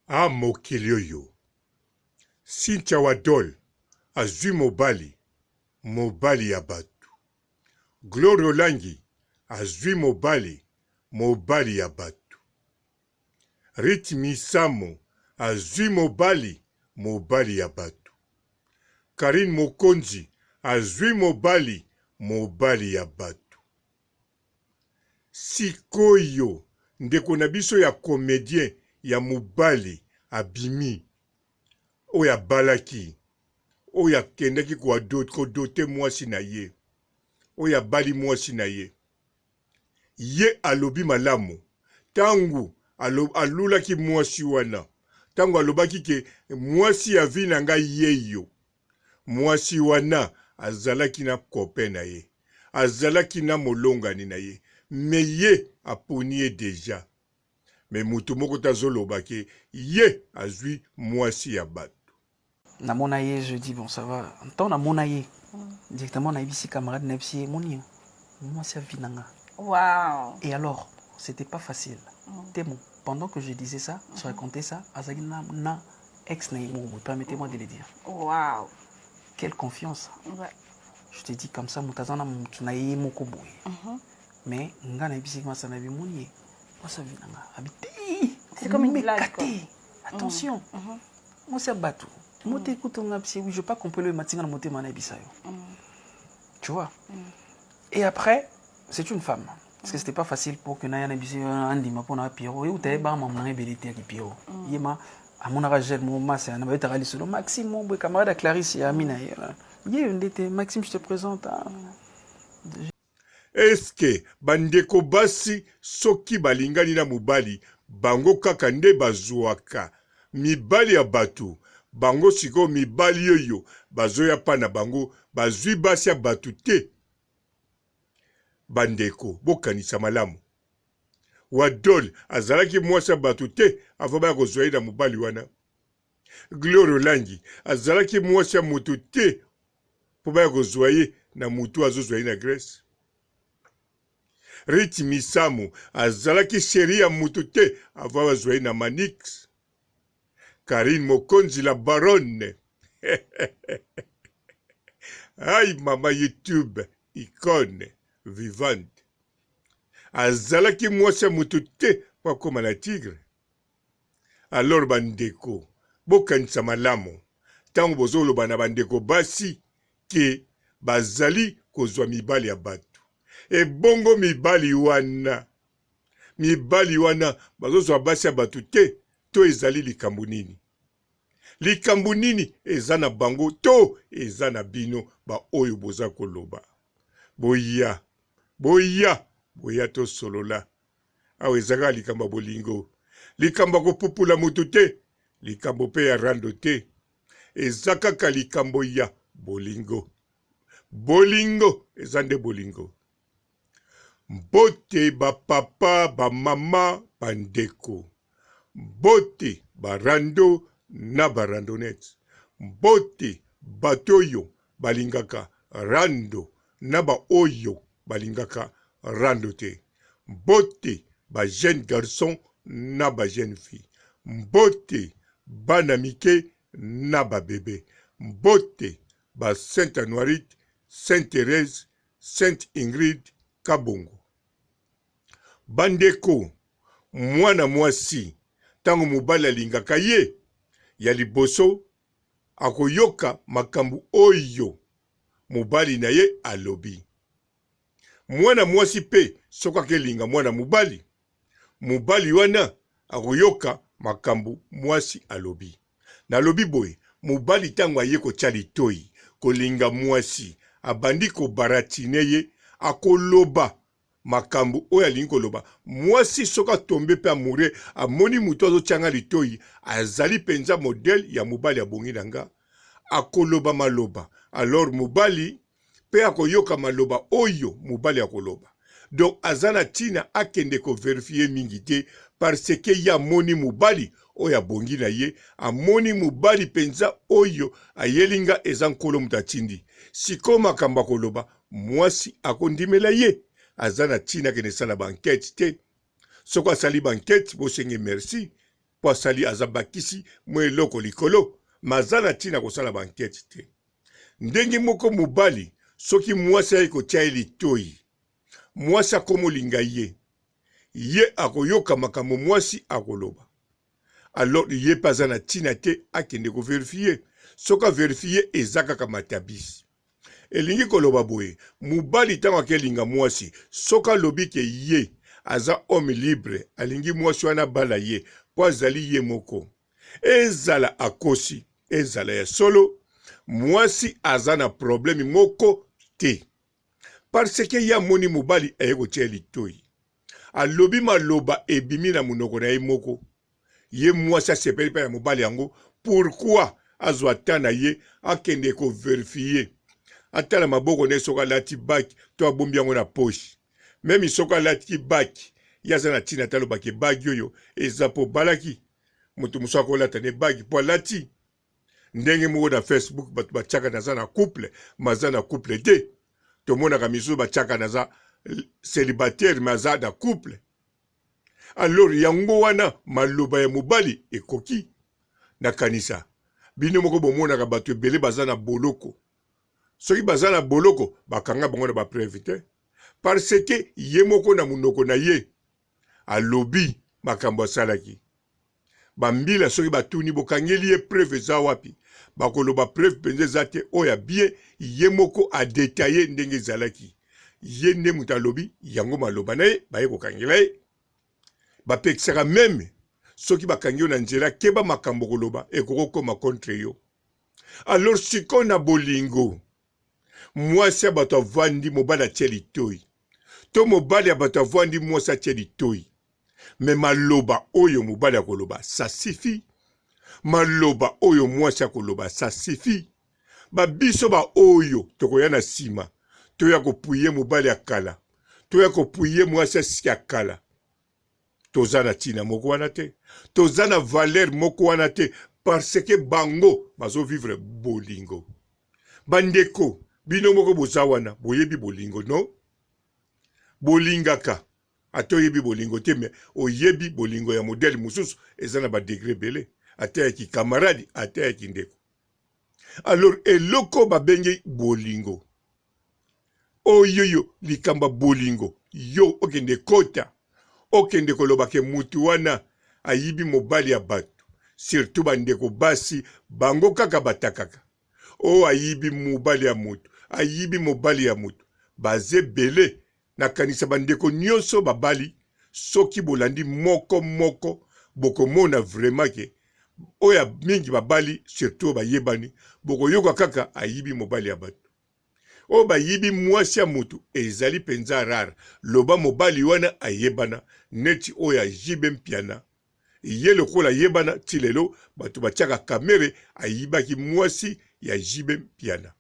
Ah mokili oyo. Cynthia Wadol azui mobali, mobali ya batu. Gloria Olangi azui mobali, mobali ya batu. Ruth Misamu azui mobali, mobali ya batu. Carine Mokonzi azui mobali, mobali ya batu. Sikoyo ndeko na biso ya comedien ya mobali abimi oyo abalaki oyo akendaki ko dote mwasi na ye oyo abali mwasi na ye ye alobi malamu tangu alulaki mwasi wana tangu alobaki ke mwasi ya vie na ngai yeyo Mwasi wana azalaki na copain na ye, azalaki na molongani na ye mais ye aponi ye dejà. Mais mutu moko te azo loba ke ye azui mwasi ya batu. Namona ye je dis bon ça va ntango namona ye directement nayebisi camarade nayebisi ye moni mwasi ya vie na nga. Wow. Et alors c'était pas facile temo pendant que je disais ça je racontais ça azalaki na, na ex na ye moko boye permettez-moi de le dire. Wow. Quelle confiance. Ouais. Je te dis comme ça moto aza na moto na ye moko boye. Mais nga nayebisi masa na bimoni ye mwasi ya vie na nga abi te. C'est comme une blague, quoi. te. Attention. Mwasi ya bato. Moto ekuta nga bisi oui je pas compris le matinga na motema nayebisa yo. Tu vois? Et après c'est une femme. Parce que c'était pas facile pour que naya na biso andima mpona Pierrot. Ye uta ye ba mamu na ebele te ya ki Pierrot. Ye ma amonaka gel moko masa na babetaka lisolo Maxime mo boye camarade ya Clarisse ya ami na ye. Ye yo nde te Maxime je te présente. Ah. Est-ce que ba ndeko basi soki balingani na mobali bango kaka nde bazuaka mibali ya batu bango sikoyo mibali oyo bazoya pa na bango bazui basi ya batu te? Ba ndeko bokanisa malamu Wadol azalaki mwasi ya batu te avant baya kozua ye na mobali wana. Gloria Olangi azalaki mwasi ya mutu te po baya kozua ye na mutu azozua ye na Grèce. Ruth Misamu azalaki cherie ya mutu te avant bazua ye na Manix. Carine Mokonzi la baronne Ay mama YouTube icone vivante azalaki mwasi ya mutu te po akoma na tigre. Alors ba ndeko bokanisa malamu tango bozoloba na ba ndeko basi ke bazali kozua mibali ya batu ebongo mibali wana mibali wana bazozua basi ya batu te to ezali likambo nini? Likambo nini eza na bango to eza na bino ba oyo boza koloba? Boya boya boya tosolola Awa eza kaka likambo ya bolingo, likambo ya kopupula mutu te, likambo pe ya rando te. Eza kaka likambo ya bolingo. Bolingo eza nde bolingo. Mbote ba papa, ba mama, ba ndeko. Mbote ba rando na ba randonnettes. Mbote bato oyo balingaka rando na ba oyo balingaka rando te. Mbote ba jeunes garçons na ba jeunes filles. Mbote bana mike na ba bebe. Mbote ba Sainte Anuarite, Sainte Therèse, Sainte Ingrid Kabongo. Bandeko, mwana mwasi tango mobali alingaka ye, ya liboso akoyoka makambo oyo mobali na ye alobi. Mwana mwasi pe soki akelinga mwana mobali, mobali wana akoyoka makambo mwasi alobi. Nalobi boye, mobali tango aye kotia litoyi kolinga mwasi, abandi ko baratiner ye, akoloba makambo oyo alingi koloba. Mwasi soki a tomber pe amoureux, amoni mutu azo tia nga litoyi, azali penza modèle ya mobali abongi na nga, akoloba maloba, alors mobali pe akoyoka maloba oyo mobali akoloba. Donc aza na tina akende ko verifier mingi te parce que ye amoni mobali oyo abongi na ye, amoni mobali penza oyo ayeli nga eza Nkolo moto atindi. Sikoyo makambo akoloba Mwasi akondimela ye aza na tina akende sala ba enquete te soki asali ba enquete bosenge merci. mpo asali aza bakisi mwa eloko likolo, mais aza na ntina kosala ba enquete te. Ndenge moko mobali soki mwasi aye kotia ye litoyi, mwasi akomolinga ye, ye akoyoka makambo mwasi akoloba. Alors ye mpe aza na ntina te akende ko verifier. Soki a verifier eza kaka matabisi. Elingi koloba boye, mobali ntango akelinga mwasi, soki alobi ke ye aza homme libre, alingi mwasi wana abala ye mpo azali ye moko, ezala akosi, ezala ya solo, mwasi aza na problème moko te. Parce que ye amoni mobali aye kotia ye litoyi. Alobi maloba ebimi na monoko na ye moko. Ye mwasi asepeli mpe na mobali yango, pourquoi azwa temps na ye akende ko verifier, atala maboko na ye soki alati bague to abombi yango na poche. Meme soki alatiki bague, ye aza na tina te aloba ke bague oyo eza mpo obalaki. Moto mosusu akolata ne bague mpo alati. Ndenge moko na Facebook bato batiaka naza na couple, mais aza na couple te. Tomonaka misusu batiaka naza celibataire mais aza na couple. Alors yango wana maloba ya mobali ekoki. Nakanisa bino moko bomonaka bato ebele baza na boloko. Soki baza na boloko bakanga bango na ba preuve te. Parce que ye moko na monoko na ye alobi makambo asalaki. Ba mbila soki batuni bokangeli ye preuve eza wapi? Bakoloba preuve penza eza te oyo ya bien ye moko a detailler ndenge ezalaki. Ye nde moto alobi yango maloba na ye baye kokangela ye. Bapekisaka meme soki bakangi yo na nzela keba makambo okoloba ekoki kokoma contre yo. Alors sikoyo na bolingo mwasi ya bato avandi mobali atie litoyi to mobali ya bato avandi mwasi atie litoyi mais maloba oyo mobali akoloba ça suffit, maloba oyo mwasi akoloba ça suffit. Ba biso ba oyo tokoya na sima toya kopuye mobali ya kala, toya kopuye mwasi ya kala, toza na tina moko wana te, toza na valeur moko wana te, parce que bango bazo vivre bolingo. Bandeko bino moko boza wana boyebi bolingo no? Bolingaka Ata oyebi bolingo te mais oyebi bolingo ya modèle mosusu eza na ba degre ebele ata ya ki camarade ata ya kindeko. Alors eloko babengi bolingo oyoyo likambo ya bolingo yo okende kota okende koloba ke mutu wana ayibi mobali ya bato surtout bandeko basi bango kaka batakaka o ayibi mobali ya moto ayibi mobali ya moto baza ebele Nakanisa ba ndeko nioso babali soki bolandi moko moko bokomona vraiment ke oyo ya mingi babali surtout oyo bayebani bokoyoka kaka ayibi mobali ya batu oyo bayibi muasi ya mutu ezali penza rare loba mobali wana ayebana neti oyo ya JB Mpiana ye lokola ayebana ti lelo batu batiaka kamere ayibaki muasi ya JB Mpiana.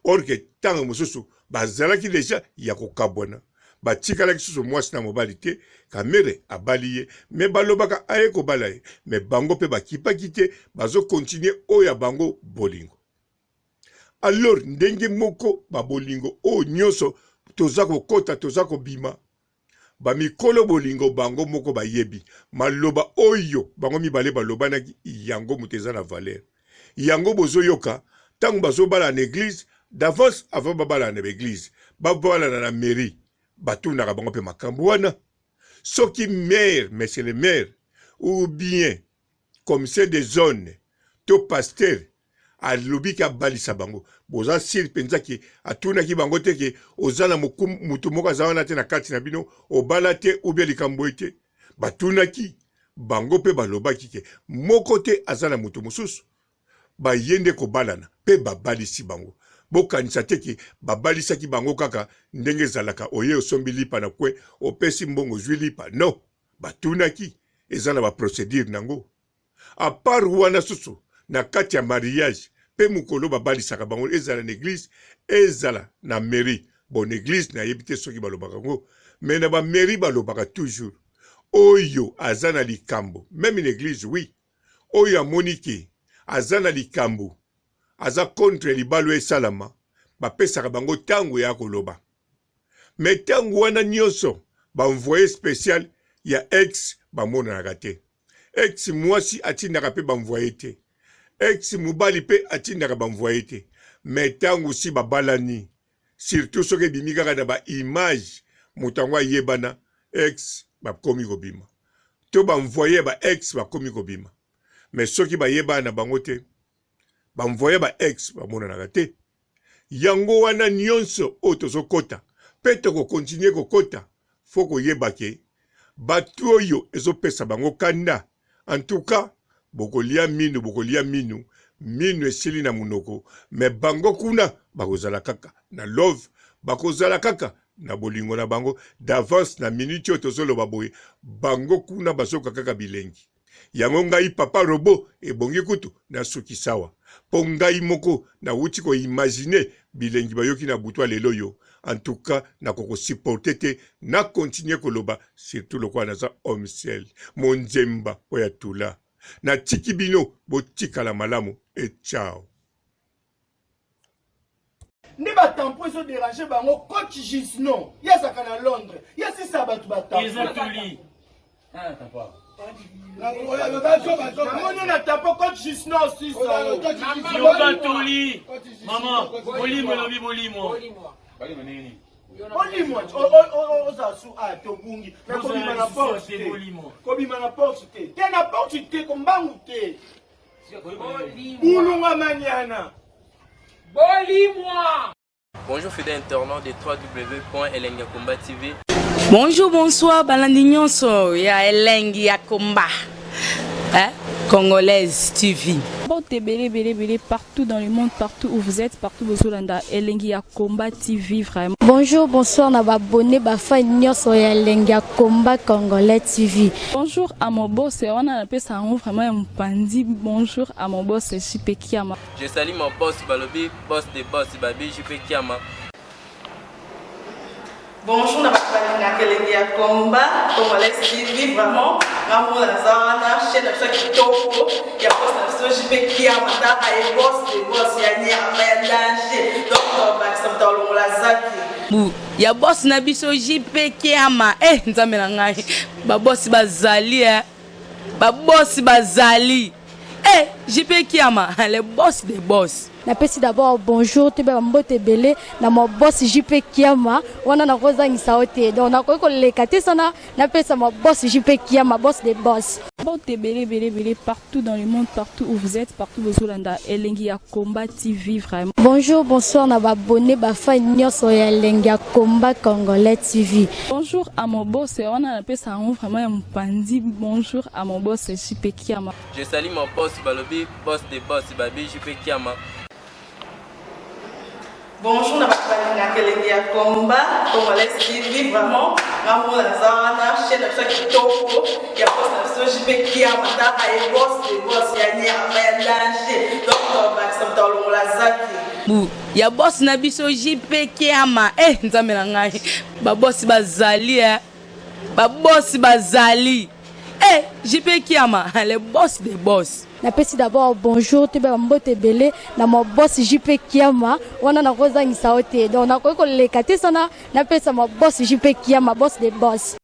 Or que tango mosusu bazalaki deja ya kokabwana, batikalaki susu mwasi na mobali te. Kamere abali ye mais balobaka aye kobala ye mais bango pe bakipaki te, bazo continuer oyo ya bango bolingo. Alors ndenge moko ba bolingo oyo nyoso toza kokota toza kobima, Ba mikolo bolingo bango moko bayebi maloba oyo bango mibale balobanaki yango moto eza na valeur. Yango bozo yoka tango bazo balana na eglise d'avance avant babalana na ba eglise babalana na mairie batunaka bango pe makambu wana soki maire monsieur le maire ou bien commissaire de zone to pasteur alobi ke abalisa bango boza sire mpenza ke atunaki bango te ke oza na motu moko aza wana te na kati na bino obala te ubia likambo ye te batunaki bango mpe balobaki ke moko te aza na moto mosusu baye nde kobalana mpe babalisi bango bokanisa te ke babalisaki bango kaka ndenge ezalaka oye osombi lipa na kwe opesi mbongo ozwi lipa no batunaki eza na ba procedure nango A part wana susu na kati ya mariage pe mukolo babalisaka bango ezala na eglise ezala na mairie bon na eglise nayebi te soki balobaka yango mais na ba mairie balobaka toujours oyo aza na likambo meme na eglise oui oyo amoni ke aza na likambo aza contre libala oyo esalama bapesaka bango tango ya koloba mais tango wana nionso ba envoye special ya ex bamonanaka te. Ex mwasi atindaka pe ba envoye te. Ex mobali pe atindaka ba envoye te. Mais tangu si babalani, surtout soki ebimi kaka na ba image, moto yango ayebana, ex bakomi kobima. To ba envoye ya ba ex bakomi kobima. Mais soki bayebana na bango te, ba envoye ya ba ex bamonanaka te. Yango wana nionso oyo tozo kota pe toko continuer ko kota faut koyeba ke batu oyo ezo pesa bango kanda en tout cas bokolia minu bokolia minu minu esili na munoko mais bango kuna bakozala kaka na love bakozala kaka na bolingo na bango d'avance na minute oyo tozo loba boye bango kuna bazoka kaka bilengi. Yango ngai papa robot ebongi kutu na sukisawa po ngai moko na wuti ko imaginer bilengi bayoki na butu ya lelo oyo en tout cas nako ko supporter te na continuer koloba surtout lokola naza homme seul monzemba oyo atula na tiki bino botikala malamu et ciao. Nde ba tampon ezo deranger bango coach Gisno ye azalaka na Londres ye asisa bato ba tampon. Eza toli. Namoni na tampon coach Gisno osisa. Yoka toli. Maman, bolimo elobi bolimo. Bolimo ozala su a tobungi mais kobima na porte te. Kobima na porte te. Te na porte te kombangu te. Bulunga maniana. Bolimwa. Bonjour fidèles internautes de www.elengiyakomba TV. Bonjour, bonsoir, balandi nyonso ya elengi ya komba. Hein? Congolaise TV. Mbote ebele ebele ebele partout dans le monde partout où vous êtes partout bozolanda elengi ya combat TV vraiment. Bonjour, bonsoir na ba abonné ba fan nyonso ya elengi ya combat congolais TV. Bonjour à mon boss wana napesa yango vraiment ya mopanzi bonjour à mon boss JP Kiama. Je salue mon boss balobi boss de boss babi JP Kiama. Bonjour na bato balingaka elengi ya combat congolais TV vraiment nga moko naza wana chaîne na biso ya kitoko ya boss na biso JP Kiama tala ye boss de boss ya nyama ya danger donc bakisa moto alongola zaki Bu ya boss na biso JP Kiama eh nzambe na ngai ba boss bazali eh ba boss bazali eh JP Kiama le boss des boss. Napesi d'abord bonjour toyeba ba mbote ebele na ma boss JP Kiama wana nakozangisa yo te donc nakoki koleka te sana napesa ma boss JP Kiama boss des boss. Mbote ebele ebele ebele partout dans le monde partout où vous êtes partout bozolanda elengi ya combat TV vraiment. Bonjour bonsoir na ba abonne ba fan nionso ya elengi ya combat congolais TV. Bonjour à mon boss wana napesa yango vraiment ya mopanzi bonjour à mon boss JP Kiama. Je salue mon boss balobi boss de boss babi JP Kiama. Bonjour na bato balingaka elengi ya combat congolais TV vraiment nga moko naza wana chaîne na biso ya kitoko ya boss na biso JP Kiama tala ye boss de boss ya nyama ya danger donc bakisa moto alongola zaki Bu ya boss na biso JP Kiama eh nzambe na ngai ba boss bazali eh ba boss bazali eh JP Kiama le boss des boss. Napesi d'abord bonjour toyeba ba mbote ebele na ma boss JP Kiama wana nakozangisa yo te donc nakoki koleka te sana napesa ma boss JP Kiama boss des boss.